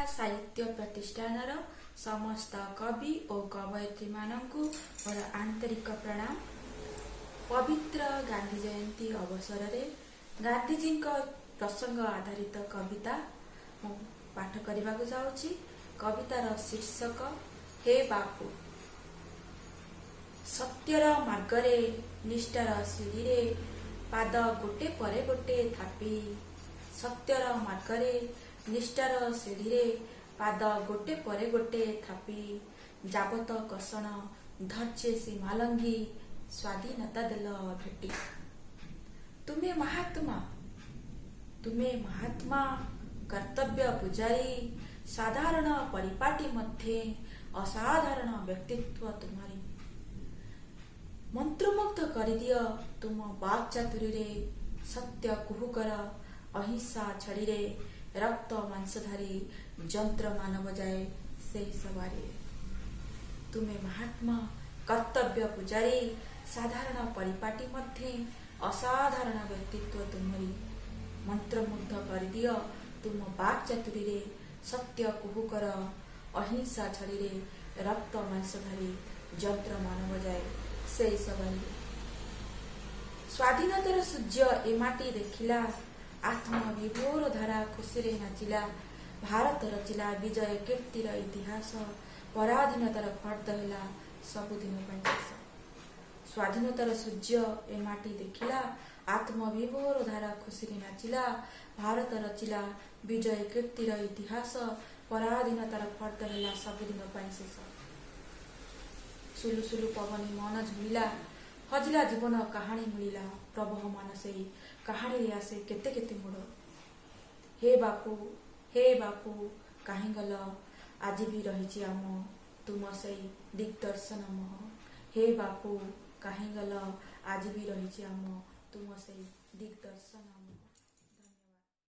ସାହିତ୍ୟ ପ୍ରତିଷ୍ଠାନର ସମସ୍ତ କବି ଓ କବୟିତ୍ରୀମାନଙ୍କୁ ମୋର ଆନ୍ତରିକ ପ୍ରଣାମ। ପବିତ୍ର ଗାନ୍ଧୀ ଜୟନ୍ତୀ ଅବସରରେ ଗାନ୍ଧିଜୀଙ୍କ ପ୍ରସଙ୍ଗ ଆଧାରିତ କବିତା ମୁଁ ପାଠ କରିବାକୁ ଯାଉଛି। କବିତାର ଶୀର୍ଷକ ହେ ବାପୁ। ସତ୍ୟର ମାର୍ଗରେ, ନିଷ୍ଠାର ସିଡ଼ିରେ ପାଦ ଗୋଟେ ପରେ ଗୋଟେ ଥାପି, ସତ୍ୟର ମାର୍ଗରେ, ନିଷ୍ଠାର ସିଡ଼ିରେ ପାଦ ଗୋଟେ ପରେ ଗୋଟେ ଥାପି, ଯାବତ କଷଣ ଧୈର୍ଯ୍ୟ ସୀମା ଲଙ୍ଘି ସ୍ୱାଧୀନତା ଦେଲ ଭେଟି। ତୁମେ ମହାତ୍ମା, ତୁମେ ମହାତ୍ମା, କର୍ତ୍ତବ୍ୟ ପୂଜାରୀ। ସାଧାରଣ ପରିପାଟି ମଧ୍ୟେ ଅସାଧାରଣ ବ୍ୟକ୍ତିତ୍ୱ ତୁମରି। ମନ୍ତ୍ରମୁଗ୍ଧ କରିଦିଅ ତୁମ ବାକ୍ ଚାତୁରୀରେ, ସତ୍ୟ କୁହୁକର ଅହିଂସା ଛଡ଼ିରେ। ରକ୍ତ ମାଂସଧାରୀ ଯନ୍ତ୍ର ମାନବ ଯାଏ ସେହି ସବାରିରେ। ତୁମେ ମହାତ୍ମା, କର୍ତ୍ତବ୍ୟ ପୂଜାରୀ। ସାଧାରଣ ପରିପାଟି ମଧ୍ୟେ ଅସାଧାରଣ ବ୍ୟକ୍ତିତ୍ୱ ତୁମରି। ମନ୍ତ୍ରମୁଗ୍ଧ କରିଦିଅ ତୁମ ବାକ୍ ଚାତୁରୀରେ, ସତ୍ୟ କୁହୁକର ଅହିଂସା ଛଡ଼ିରେ। ରକ୍ତ ମାଂସଧାରୀ ଯନ୍ତ୍ର ମାନବ ଯାଏ ସେଇ ସବାରିରେ। ସ୍ୱାଧୀନତାର ସୂର୍ଯ୍ୟ ଏ ମାଟି ଦେଖିଲା, ଆତ୍ମବିଭୋର ଧାରା ଖୁସିରେ ନାଚିଲା। ଭାରତ ରଚିଲା ବିଜୟ କୀର୍ତ୍ତିର ଇତିହାସ, ପରାଧୀନତାର ଫର୍ଦ୍ଦ ହେଲା ସବୁଦିନ ପାଇଁ ଶେଷ। ସ୍ୱାଧୀନତାର ସୂର୍ଯ୍ୟ ଏ ମାଟି ଦେଖିଲା, ଆତ୍ମବିଭୋର ଧାରା ଖୁସିରେ ନାଚିଲା। ଭାରତ ରଚିଲା ବିଜୟ କୀର୍ତ୍ତିର ଇତିହାସ, ପରାଧୀନତାର ଫର୍ଦ୍ଦ ହେଲା ସବୁଦିନ ପାଇଁ ଶେଷ। ସୁଲୁ ସୁଲୁ ପବନେ ମନ ଝୁମିଲା, ହଜିଲା ଜୀବନ କାହାଣୀ ମିଳିଲା। ପ୍ରବହମାନ ସେଇ କାହାଣୀରେ ଆସେ କେତେ କେତେ ମୋଡ଼। ହେ ବାପୁ, ହେ ବାପୁ, କାହିଁ ଗଲ? ଆଜି ବି ରହିଛି ଆମ ତୁମ ସେଇ ଦିଗ୍ଦର୍ଶନ ମୋହ। ହେ ବାପୁ, କାହିଁ ଗଲ? ଆଜି ବି ରହିଛି ଆମ ତୁମ ସେଇ ଦିଗ୍ଦର୍ଶନ ମୋହ।